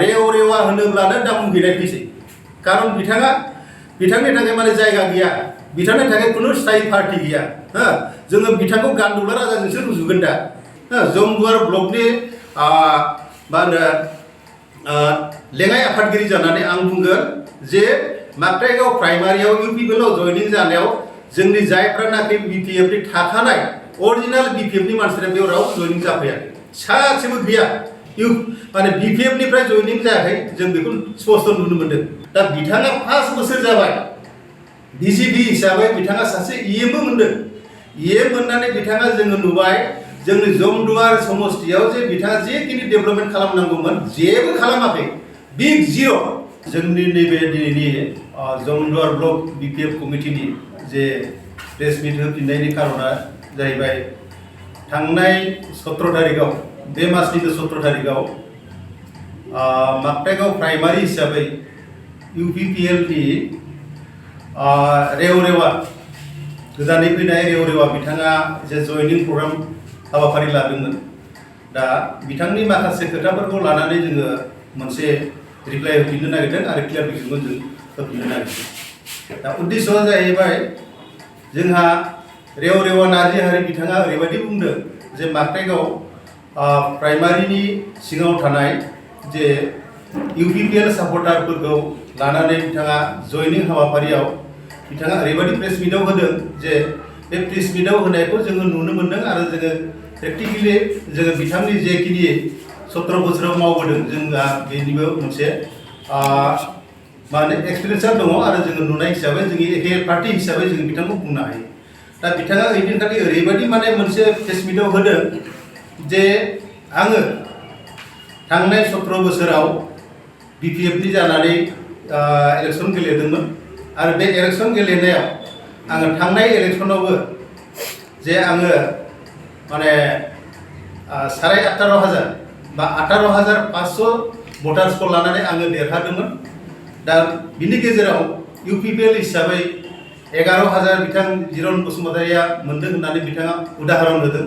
रेव रेवा होनोब्लानो दा मुगैनाय फैसै कारन बिथांनि थाखाय माने जायगा गैया बिथांनि थाखाय खुनु स्थायी पार्टी गैया जोङो बिथांखौ गान्दुला राजाजोंसो रुजुगोन दा जमदुवार ब्लकनि मा होनो लेङाइ आफादगिरि जानानै आं बुंगोन जे माकटाइगाव प्राइमारियाव इउपिपिएलआव जयनिं जानायाव जोंनि जायफ्रानाखि बिपिएफनि थाखानाय अरिजिनेल बिपिएफनि मानसिफ्रा बेयाव रावबो जयनिं जाफैयाखै सासेबो गैया माने बिपिएफनिफ्राय जयनिं जायाखै जों बेखौ स्पष्ट नुनो मोन्दों दा बिथाङा 5 बोसोर जाबाय बिजिपि हिसाबै बिथाङा सासे इएमबो मोन्दों इएम मोननानै बिथाङा जोङो नुबाय जोंनि जमदुवार समस्तियाव जे बिथाङा जेखिनि डेभेलपमेन्ट खालामनांगौमोन जेबो खालामाखै बिग जिर' जोंनि नैबे दिनैनि जमदुवार ब्लक बिपिएफ कमिटिनि जे प्रेस मिट होफिननायनि कारना जाहैबाय थांनाय 17 तारिखआव बे मासनिनो 17 तारिखआव माकटाइगाव प्राइमारि हिसाबै इउपिपिएलनि रेव रेवा गोजानै फैनाय रेव रेवा बिथाङा जे जयनिं प्रग्राम हाबाफारि लादोंमोन दा बिथांनि माखासे खोथाफोरखौ लानानै जोङो मोनसे रिप्लाइ होफिननो नागिरदों आरो क्लियारिफिकेसनखौ जों होफिननो नागिरदों दा उद्देश्यआ जाहैबाय जोंहा रेव रेवा नार्जि हारि बिथाङा ओरैबायदि बुंदों जे माकटाइगाव प्राइमारिनि सिङाव थानाय जे इउपिपिएल सापर्टारफोरखौ लानानै बिथाङा जयनिं हाबाफारियाव बिथाङा ओरैबायदि प्रेस मिटआव होदों जे बे प्रेस मिटआव होनायखौ जोङो नुनो मोन्दों आरो जोङो प्रेक्टिकेलि जोङो बिथांनि जेखिनि 17 बोसोराव मावबोदों जोंहा बेनिबो मोनसे मा होनो एक्सपिरियेन्सआ दङ आरो जोङो नुनाय हिसाबै जोंनि एखे पार्टी हिसाबै जों बिथांखौ बुंनो हायो दा बिथाङा ओइदिनखालि ओरैबायदि माने मोनसे प्रेस मिटआव होदों जे आङो थांनाय 17 बोसोराव बिपिएफनि जानानै इलेक्सन गेलेदोंमोन आरो बे इलेक्सन गेलेनायाव आङो थांनाय इलेक्सनावबो जे आङो माने 18,500 बा 18,500 भटार्सखौ लानानै आङो देरहादोंमोन दा बिनि गेजेराव इउपिपिएल हिसाबै 11,000 बिथां जिरन बसुमतारिया मोन्दों होननानै बिथाङा उदाहरन होदों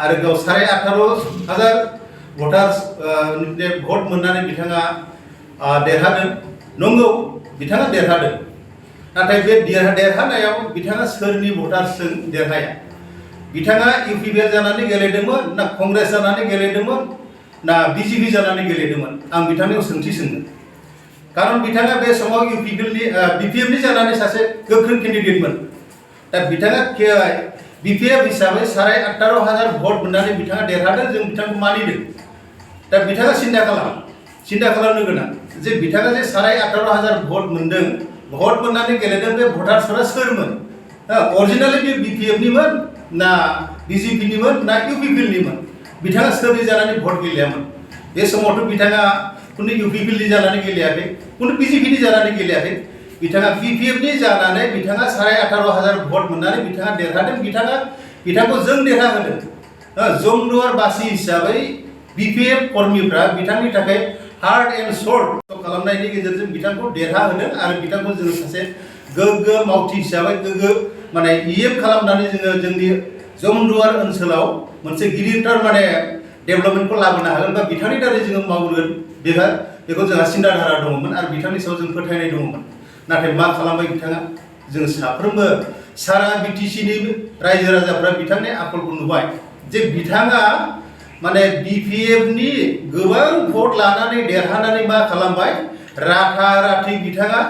आरो गाव 18,500 भटार्स भट मोननानै बिथाङा देरहादों नंगौ बिथाङा देरहादों नाथाय बे देरहानायाव बिथाङा सोरनि भटार्सजों देरहाया बिथाङा इउपिपिएल जानानै गेलेदोंमोन ना कंग्रेस जानानै गेलेदोंमोन ना बिजेपि जानानै गेलेदोंमन आं बिथांनियाव सोंथि सोङो कारन बिथाङा बे समाव बिपिएफनि जानानै सासे गोख्रों केन्डिडेटमोन दा बिथाङा बिपिएफ हिसाबै 18,500 भट मोननानै बिथाङा देरहादों जों बिथांखौ मानिदों दा बिथाङा सिन्था खालामनो गोनां जे बिथाङा जे 18,500 भट मोनदों भट मोननानै गेलेदों बे भटार्सफोरा सोरमोन अरिजिनेलि बे बिपिएफनिमोन ना बिजेपिनिमोन ना इउपिपिएलनिमोन बिथाङा सोरनि जानानै भट गेलेयामोन बे समावथ' बिथाङा कुनु इउपिपिएलनि जानानै गेलेयाखै कुनु बिजेपिनि जानानै गेलेयाखै बिथाङा बिपिएफनि जानानै बिथाङा 18,500 भट मोननानै बिथाङा देरहादों बिथांखौ जों देरहाहोदों जमदुवारबासि हिसाबै बिपिएफ कर्मीफ्रा बिथांनि थाखाय हार्ड एन्ड सोल खालामनायनि गेजेरजों बिथांखौ देरहाहोदों आरो बिथांखौ जोङो सासे गोग्गो मावथि हिसाबै गोग्गो माने इएम खालामनानै जोङो जोंनि जमदुवार ओनसोलाव मोनसे गिदिरथार माने डेभेलपमेन्टखौ लाबोनो हागोन बा बिथांनि दारै जोङो मावगोन बेखौ जोंहा सिन्ताधारा दङमोन आरो बिथांनि सायाव जों फोथायनाय दङमोन नाथाय मा खालामबाय बिथाङा जों साफ्रोमबो सारा बिटिसिनि रायजो राजाफ्रा बिथांनि आखलखौ नुबाय जे बिथाङा माने बिपिएफनि गोबां भट लानानै देरहानानै मा खालामबाय राथि बिथाङा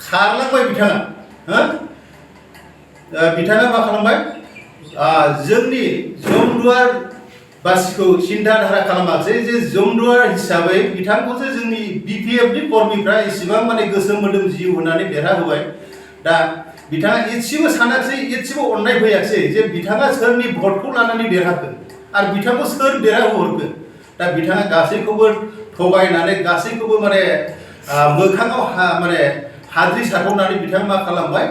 खारलांबाय बिथाङा मा खालामबाय जोंनि जमदुवार बासिखौ सिन्ताधारा खालामाखै जे जमदुवार हिसाबै बिथांखौसो जोंनि बिपिएफनि कर्मीफ्रा एसेबां माने गोसो मोदोम जिउ होनानै देरहाहोबाय दा बिथाङा एसेबो सानाखिसै एसेबो अननाय फैयाखिसै जे बिथाङा सोरनि भटखौ लानानै देरहाखो आरो बिथांखौ सोर देरहाहोहरखो दा बिथाङा गासैखौबो थगायनानै गासैखौबो माने मोखाङाव माने हाद्रि सारबावनानै बिथाङा मा खालामबाय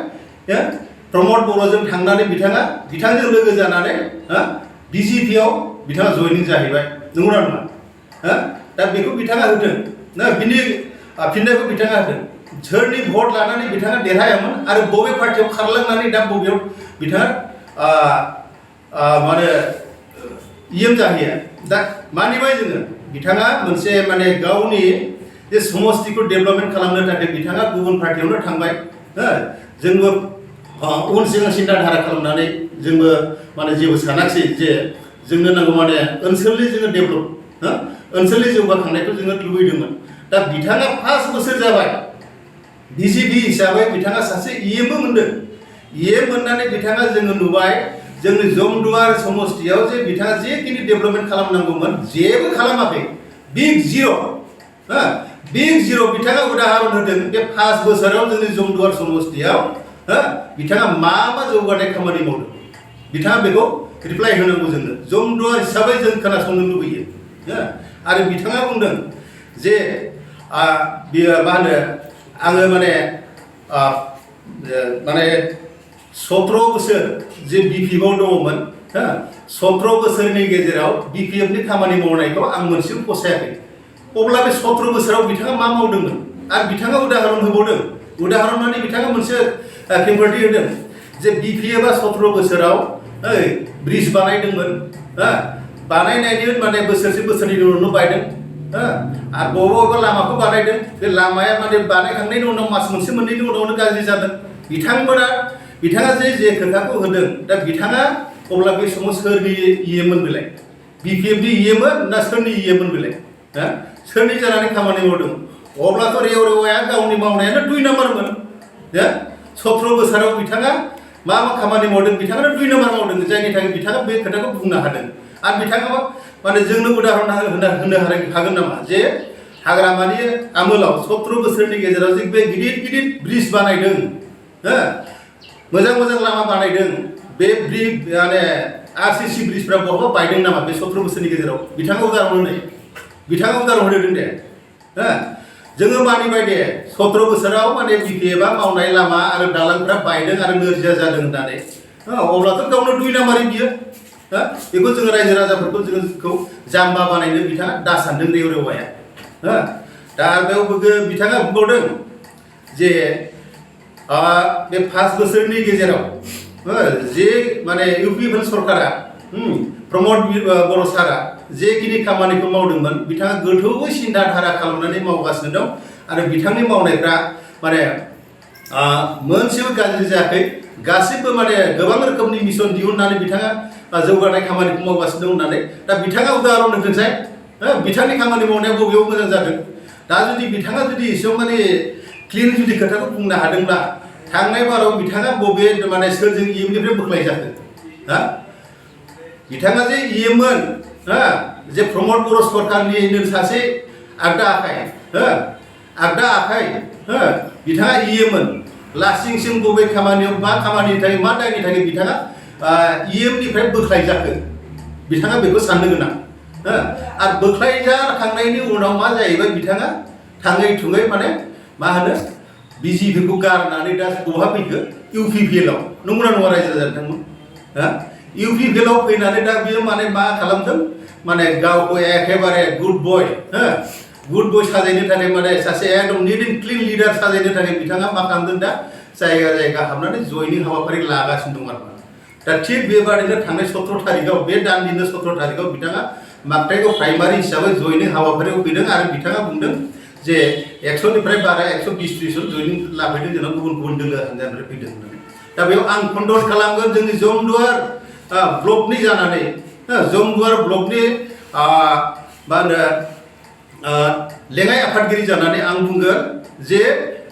प्रमद बर'जों थांनानै बिथांजों लोगो जानानै बिजेपिआव बिथाङा जयनिं जाहैबाय नंगौना नङा दा बेखौ बिथाङा होदों बिनि फिननायखौ बिथाङा होदों सोरनि भट लानानै बिथाङा देरहायामोन आरो बबे पार्टियाव खारलांनानै दा बबेयाव बिथाङा माने इएम जाहैया दा मानिबाय जोङो बिथाङा मोनसे माने गावनि जे समस्तिखौ डेभेलपमेन्ट खालामनो थाखाय बिथाङा गुबुन पार्टियावनो थांबाय जोंबो उन सिगां सिन्था धारा खालामनानै जोंबो माने जेबो सानाखिसै जे जोंनो नांगौ माने ओनसोलनि जोङो डेभेलप ओनसोलनि जौगाखांनायखौ जोङो लुबैदोंमोन दा बिथाङा 5 बोसोर जाबाय बिजेपि हिसाबै बिथाङा सासे इएमबो मोनदों इएम मोननानै बिथाङा जोङो नुबाय जोंनि जमदुवार समस्तियाव जे बिथाङा जेखिनि डेभेलपमेन्ट खालामनांगौमोन जेबो खालामाखै बिग जिर' बिथाङा उदाहरन होदों बे 5 बोसोराव जोंनि जमदुवार समस्तियाव बिथाङा मा जौगानाय खामानि मावदों बिथाङा बेखौ रिप्लाइ होनांगौ जोंनो जमदुवार हिसाबै जों खोनासंनो लुबैयो आरो बिथाङा बुंदों जे बियो मा होनो आङो माने 17 बोसोर जे बिपिएफआव दङमोन 17 बोसोरनि गेजेराव बिपिएफनि खामानि मावनायखौ आं मोनसेबो फसायाखै अब्ला बे 17 बोसोराव बिथाङा मा मावदोंमोन आरो बिथाङा उदाहरन होबावदों उदाहरन माने बिथाङा मोनसे खेंफोरथि होदों जे बिपिएफआ 17 बोसोराव ब्रिज बानायदोंमोन बानायनायनि माने बोसोरनै उनावनो बायदों आरो बबेबा लामाखौ बानायदों बे लामाया माने बानायखांनायनि उनाव मास मोनसे मोननैनि उनावनो गाज्रि जादों बिथाङा जे खोथाखौ होदों दा बिथाङा अब्ला बे समाव सोरनि इएममोन बेलाय बिपिएफनि इएममोन ना सोरनि इएममोन बेलाय सोरनि जानानै खामानि मावदों अब्लाथ' रेवरेवाया गावनि मावनायानो 2 नाम्बारमोन 17 बोसोराव बिथाङा मा खामानि मावदों बिथाङानो 2 नाम्बार मावदों जायनि थाखाय बिथाङा बे खोथाखौ बुंनो हादों आरो बिथाङा माने जोंनो उदाहरन होनो हागोन नामा जे हाग्रामानि आमोलाव 17 बोसोरनि गेजेराव जे बे गिदिर ब्रिज बानायदों मोजां लामा बानायदों बे माने आरसिसि ब्रिजफ्रा बहाबा बायदों नामा बे 17 बोसोरनि गेजेराव बिथाङा उदाहरन होदों दे जोङो मानिबाय दे 17 बोसोराव माने बिपिएफआ मावनाय लामा आरो दालांफ्रा बायदों आरो नोरजिया जादों होननानै अब्लाथ' गावनो 2 नाम्बारनि बियो बेखौ जोङो रायजो राजाफोरखौ जोंखौ जाम्बा बानायनो बिथाङा दा सानदों रेवरेवाया दा बेयाव बिथाङा बुंबावदों जे बे 5 बोसोरनि गेजेराव जे माने इउपिएफएल सरकारा प्रमद बर' सारा जेखिनि खामानिखौ मावदोंमोन बिथाङा गोथौयै सिन्था धारा खालामनानै मावगासिनो दं आरो बिथांनि मावनायफ्रा माने मोनसेबो गाज्रि जायाखै गासिबो माने गोबां रोखोमनि मिशन दिहुननानै बिथाङा जौगानाय खामानिखौ मावगासिनो दं होननानै दा बिथाङा उदाहरन होदोंसाय बिथांनि खामानि मावनाया बबेयाव मोजां जादों दा बिथाङा एसेबां माने क्लिन खोथाखौ बुंनो हादोंब्ला थांनाय बाराव बिथाङा बबे माने सोरजों इएमनिफ्राय बोख्लाय जाखो बिथाङा जे इएममोन जे प्रमद बर' सरकारनिनो सासे आगदा आखाइ बिथाङा इएममोन लासिंसिं बबे खामानियाव मा खामानिनि थाखाय मा दायनि थाखाय बिथाङा इएमनिफ्राय बोख्लाय जाखो बिथाङा बेखौ साननो गोनां आरो बोख्लायजाखांनायनि उनाव मा जाहैबाय बिथाङा थाङै थुङै माने मा होनो बिजेपिखौ गारनानै दा बहा फैखो इउपिपिएलआव नंगौना नङा रायजो राजा बिथांमोन इउपिपिएलआव फैनानै दा बियो माने मा खालामदों माने गावखौ एखेबारे गुड बय साजायनो थाखाय माने सासे एकदम निट एन्ड क्लिन लिडार साजायनो थाखाय बिथाङा मा खालामदों दा जायगा हाबनानै जयनिं हाबाफारि लागासिनो दं आरो दा थिग बेबादिनो थांनाय 17 तारिखआव बे दाननिनो 17 तारिखआव बिथाङा मागथाइखौ प्राइमारि हिसाबै जयनिं हाबाफारियाव फैदों आरो बिथाङा बुंदों जे 100निफ्राय बारा 120 जन जयनिं लाफैदों जोंनाव गुबुन दोलो हान्जानिफ्राय फैदों होननानै दा बेयाव आं खन्डन खालामगोन जोंनि जमदुवार ब्लकनि जानानै जमदुवार ब्लकनि मा होनो लेङाइ आफादगिरि जानानै आं बुंगोन जे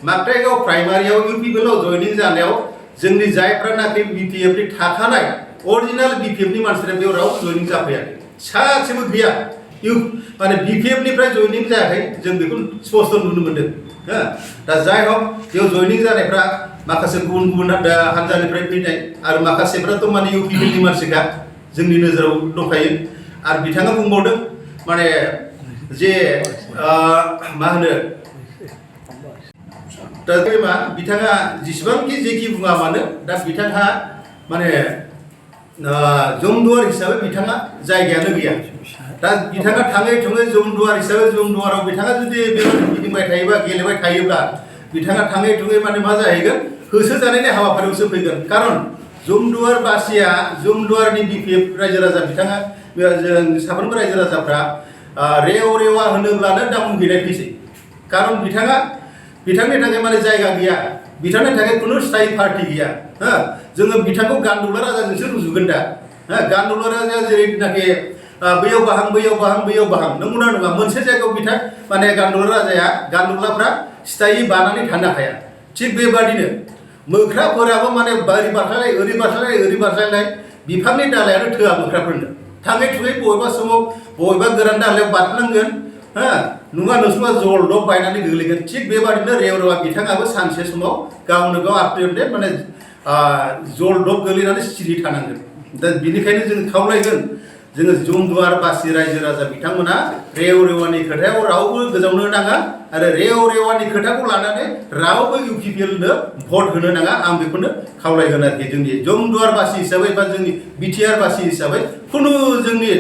मागथाइगाव प्राइमारियाव इउपिपिएलआव जयनिं जानायाव जोंनि जायफ्रानाखि बिपिएफनि थाखानाय अरिजिनाल बिपिएफनि मानसिफ्रा बेयाव रावबो जयनिं जाफैयाखै सासेबो गैया माने बिपिएफनिफ्राय जयनिं जायाखै जों बेखौ स्पष्ट नुनो मोन्दों दा जाय हक बेयाव जयनिं जानायफ्रा माखासे गुबुन हान्जानिफ्राय फैनाय आरो माखासेफ्राथ' माने इउपिपिएलनि मानसिखा जोंनि नोजोराव दंखायो आरो बिथाङा बुंबावदों माने जे मा होनो दा बिथाङा जेसेबांखि जेखि बुङा मानो दा बिथाङा माने जमदुवार हिसाबै बिथाङा जायगायानो गैया दा बिथाङा थाङै थुङै जमदुवार हिसाबै जमदुवाराव बिथाङा जुदि बेबायदि गिदिंबाय थायोबा गेलेबाय थायोब्ला बिथाङा थाङै थुङै माने मा जाहैगोन होसोजानायनि हाबाफारियावसो फैगोन खारन जमदुवार बासिया जमदुवारनि बिपिएफ रायजो राजा बिथाङा जों साफ्रोमबो रायजो राजाफ्रा रेव रेवा होनोब्लानो दा मुगैनाय फैसै कारन बिथांनि थाखाय माने जायगा गैया बिथांनि थाखाय खुनु स्थायी पार्टी गैया हो जोङो बिथांखौ गान्दुला राजाजोंसो रुजुगोन दा गान्दुला राजाया जेरैनाखि बैयाव बाहां नंगौना नङा मोनसे जायगायाव बिथां माने गान्दुला राजाया गान्दुलाफ्रा स्थायी बानानै थानो हाया थिग बेबादिनो मोख्राफोराबो माने ओरै बारस्लायलाय बिफांनि दालायानो थोआ मोख्राफोरनो थाङै थुङै बबेबा समाव बबेबा गोरान दालायाव बारनांगोन हो नुवा नुसुवा जलदब बायनानै गोग्लैगोन थिग बेबादिनो रेव रेवा बिथाङाबो सानसे समाव गावनो गाव आपटे माने जलदब गोग्लैनानै सिरि थानांगोन दा बिनिखायनो जों खावलायगोन जोङो जमदुवार बासि रायजो राजा बिथांमोना रेव रेवानि खोथायाव रावबो गोजावनो नाङा आरो रेव रेवानि खोथाखौ लानानै रावबो इउपिपिएलनो भट होनो नाङा आं बेखौनो खावलायगोन आरोखि जोंनि जमदुवार बासि हिसाबै बा जोंनि बिटिआर बासि हिसाबै खुनु जोंनि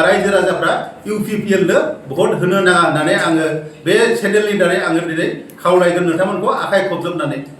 रायजो राजाफ्रा इउपिपिएलनो भट होनो नाङा होननानै आङो बे चेनेलनि दारै आङो दिनै खावलायगोन नोंथांमोनखौ आखाइ खबजोबनानै